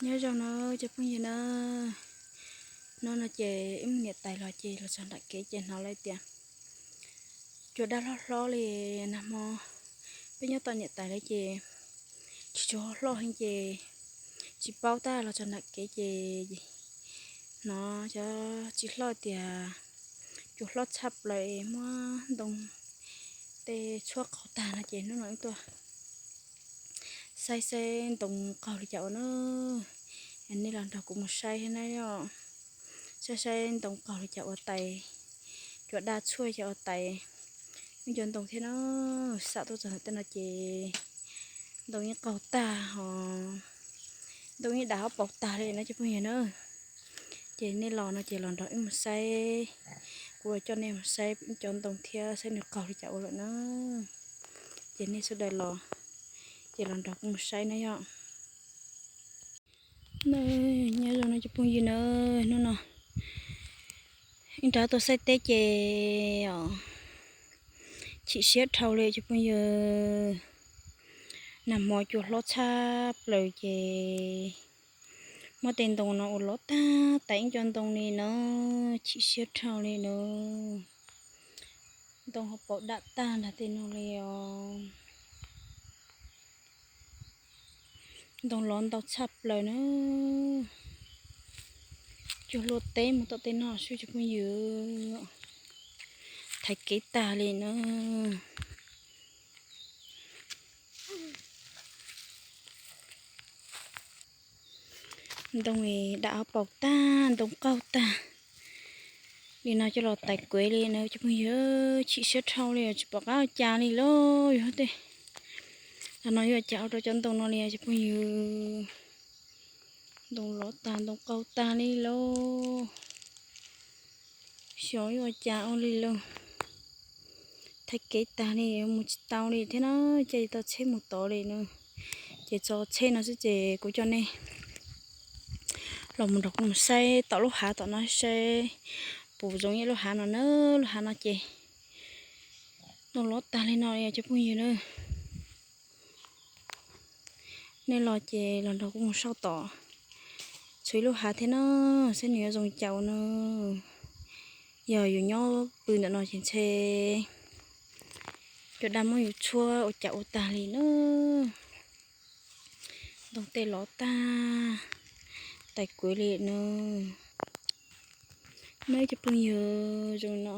Nyob zoo na cov phooj ywg na, hnub no ces wb mus niam tais los ces los txog nram kev ces hnov lawv tias cua daj hlob hlob li. Nag hmo peb nyob tom niam tais lawv ces tsis tshua hlob heev ces tsis paub, tab los txog nram kev ces hnov cov txiv hlob tias cua hlob tshaj plaws, muab ntoo tej tshuab qaug tag no ces hnub no wb tuaj saib saib ntoo qaug li cas ua na. Nej los nrog kuv mus saib na, saib saib ntoo qaug li cas ua tais, cua daj tshuaj li cas ua tais wb cov ntoo thiab na. Xam tuaj txog ntawm tej no ces ntoo yeej qaug tag ho ntoo yeej dam hauv paus tag li na cov phooj ywg na. Ces nej los no ces los nrog wb mus saib, kuv coj nej mus saib wb cov ntoo thiab saib nws qaug li cas ua lawm na. Ces nej sawv daws los ces los nrog kuv mus saib na yom. Nyob zoo no cov phooj ywg na, hnub no wb rov tuaj saib teb ces chim siab dhau li cov phooj ywg. Nag hmo cua hlob tshaj plaws ces muab tej ntoo no ua lov tag tas ib co ntoo li na, chim siab dhau li na. Ntoo hauv paus dam tag nrho tej no li os. Ntoo lov ntau tshaj plaws na. Cua luaj teb mus tom tej no xwb cov phooj ywg, thaiv kev tag li na. Ntoo dam hauv paus tag, ntoo qaug tag li no coj los tais kuev li na cov phooj ywg, chim siab dhau li tsis pom qab ua cas li lauj. Yog tej los no yuav ua cas ua rau cov ntoo no li cov phooj ywg. Ntoo lov tag, ntoo qaug tag li lauj. Xyov yuav ua cas ua li lauj. Thaiv kev tag li, mus tsis tau li thiab na, caij tsis tau tsheb mus tod li na. Ces txog tsheb no xwb ces kuv coj nej los mus nrog kuv mus saib tom lub hav tom no saib puas zoo ib lub hav no na. Lub hav no ces ntoo lov tag li no li cov phooj ywg na. Nej los ces los nrog kuv mus saib tom, tshuav ib lub hav thiab na, saib nws yuav zoo cas ua na. Yog yus nyob pw ntawm no ces ntshe cua daj muab yus tshuab ua cas ua tag li na. Ntoo tej lov tag, tais kuev li na. Neb cov phooj ywg, zoo no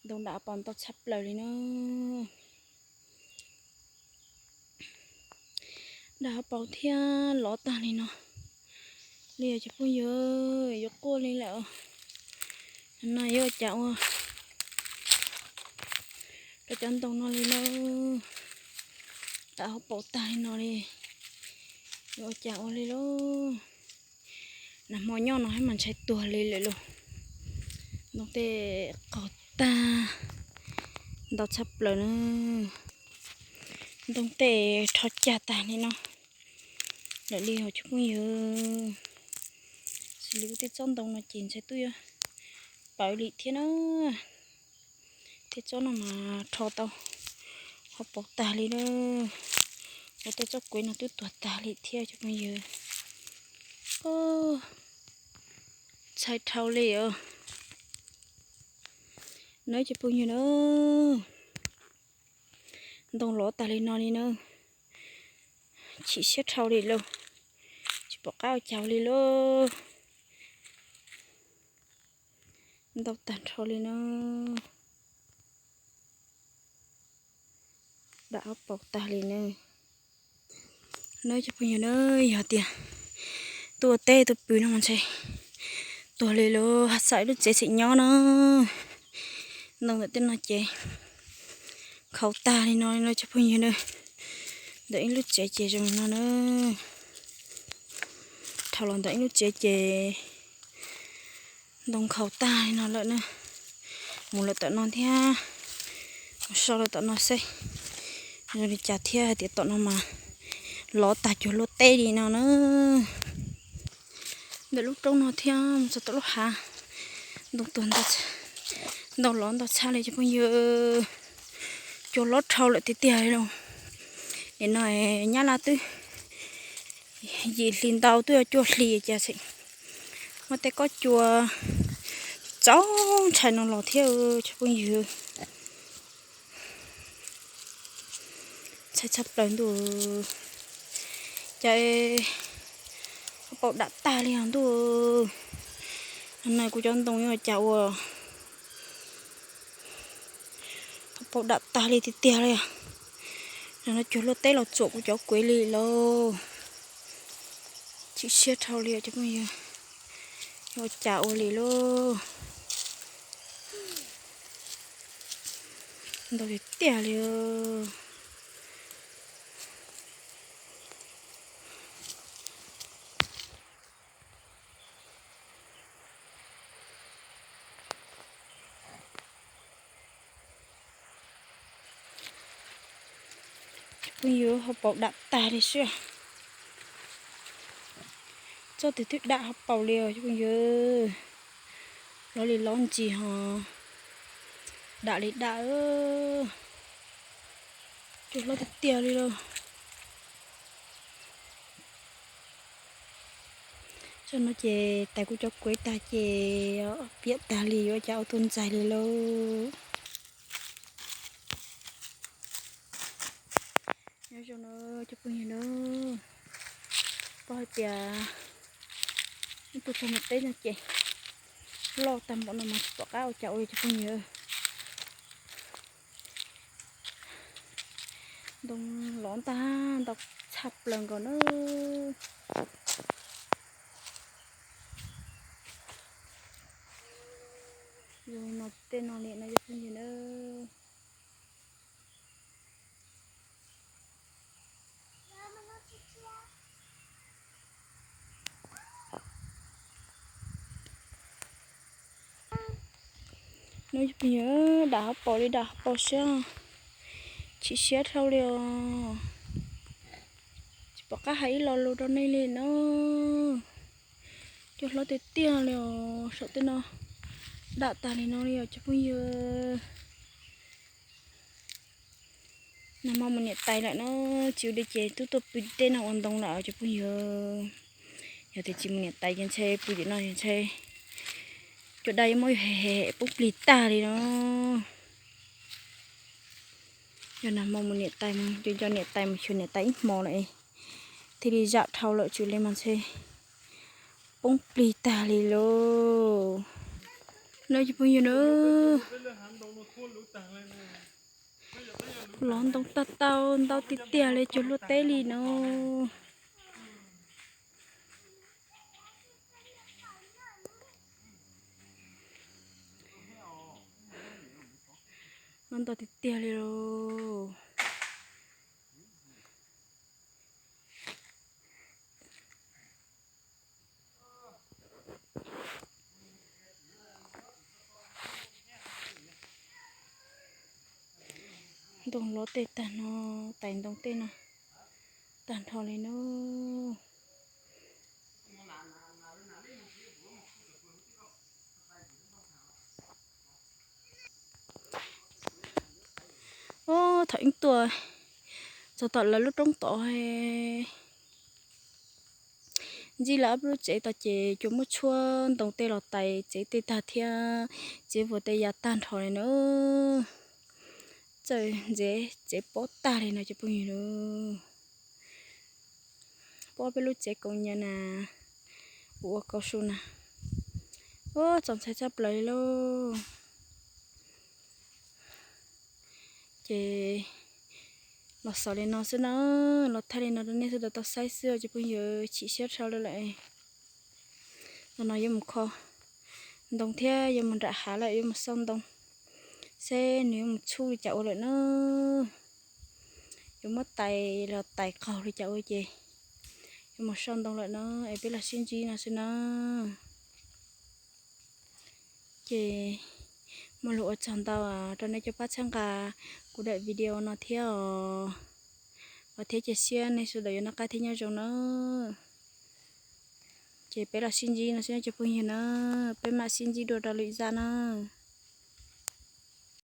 ntoo dam paus ntau tshaj plaws li na. Dam paus thiab lov tag li no li cov phooj ywg, yuav quaj li lawm. No yuav ua cas ua rau cov ntoo no li na, dam hauv paus tag li no li, yuav ua cas ua li lauj. Nag hmo nyob no thiab mas ntshai tuag li lawm lauj. Ntoo tej qaug tag ntau tshaj plaws na. Ntoo tej rho cag tag li no lawm li os cov phooj ywg. Xws li kuv tej tsob ntoo no ces ntshai twb yuav pawv li thiab na. Tej tsob no mas rho tau hauv paus tag li na. Kuv tej tsob kuev no twb tuag tag li thiab cov phooj ywg. Ntshai dhau li os. Neb cov phooj ywg na, ntoo lov tag li no li na, chim siab dhau li lauj, tsis pom qab ua cas li lauj. Ntau tag nrho li na, dam hauv paus tag li na. Neb cov phooj ywg na, yog tias tuaj ua teb tuaj pw no mas ntshe tuag li lauj, haj txawm ib lub tsev tseem nyob na. Ntoo ntawm tej no ces nkhaus tag li no li cov phooj ywg na. Ntawm ib lub tsev ces zoo no na. Dhau los ntawm ib lub tsev ces ntoo nkhaus tag li no lawm na. Mus lawm tom no thiab, mus so lawm tom no seb zoo li cas thiab, hais tias tom no mas lov tag cuag luaj teb li no na. Ntawm lub roob no thiab mus txog tom lub hav, ntoo tuag, ntoo lov ntau tshaj li cov phooj ywg. Cua lov dhau lawm tiag tiag li lauj. Es no nyab laj twb Yim hlis ntau twb yog cuaj hlis cas tseem muaj tej kob cua txaus ntshai no los thiab cov phooj ywg. Ntshai tshaj plaws ntuj, cas ho paum dam tag li os ntuj. No kuv cov ntoo yuav cas ua ho paum dam tag li tiag tiag li. Nim no cuag luaj teb los txuam kuv cov kuev li lauj. Chim siab dhau li cov phooj ywg, yuav cas ua li lauj. Ntau tiag tiag li. Cov phooj ywg, ho paum dam tag li siab. Txoj twg twb dam ho paum li os cov phooj ywg. Lov li lov ntsis ho dam li dam. Cuag hlob tiag tiag li lauj. Zoj no ces tais kuv cov kuev tag ces piam tag li yuav cas ua tuaj ntxais li lauj. Nyob zoo na cov phooj ywg na, paub hais tias ib tug txog mus teb no ces loj tag npaum no mas tsis pom qab ua cas ua li cov phooj ywg. Ntoo lov ntag, ntau tshaj plaws nkaus na. Zoo no tej no li no cov phooj ywg na. Hnub cov phooj ywg, dam hauv paus li dam hauv paus siab, chim siab dhau li os. Tsis pom qab hais ib lo lus rau nej li na. Cuag hlob tiag tiag li os, saum tej no dam tag li no li os cov phooj ywg. Nag hmo mus niam tais lawm na, tsis ua li ces twb tuaj pw tej no ua ntoo lawm cov phooj ywg. Yog tias tsis mus niam tais ces ntshe pw tim no ntshe cua daj yuav muab hem poob plig tag li no. Yog nag hmo mus niam tais, nco nco niam tais mus xyuas niam tais ib hmo lawm, thiaj li zam dhau lawm, tsis li mas ntshe poob plig tag li lauj. Lawm cov phooj ywg na, lov ntoo tag tau ntau tiag tiag li cuag luaj teb li no. Lov ntau tiag tiag li lauj. Ntoo lov tej tag no, tais ntoo tej no tag nrho li no. Ob, thaum ib tuaj txog tom lawv lub roob tod, ntsib lawv ob peb lub tsev tod ces cua muab tshuab ntoo tej los tais tsev tej tag thiab tsev vuas tej ya tag nrho li na. Txawm ntxev tsev pob tag li no cov phooj ywg na. Pob peb lub tsev koos nyias na, ua kaus su na. Ua txaus ntshai tshaj plaws li lauj. Ces los xaus li no xwb na, los thaij li no rau nej sawv daws tau saib xwb cov phooj ywg, chim siab dhau lawm lawm. Ntawm no yuav mus kho ntoo thiab yuav mus nram hav lawm, yuav mus xauj ntoo seb nws yuav mus txhub li cas ua lawm na. Yuav muab tais los tais qaug li cas ua ces yuav mus xauj ntoo lawm na, es peb los sib ntsib no xwb na. Ces muaj lus ua tsaug ntau rau nej cov pab txhawb nqa kuv daim video no thiab os. Vam thiab cia siab nej sawv daws yuav noj qab thiab nyob zoo na. Ces peb los sib ntsib no xwb cov phooj ywg na, peb mam sib ntsib dua rau lwm zaj na.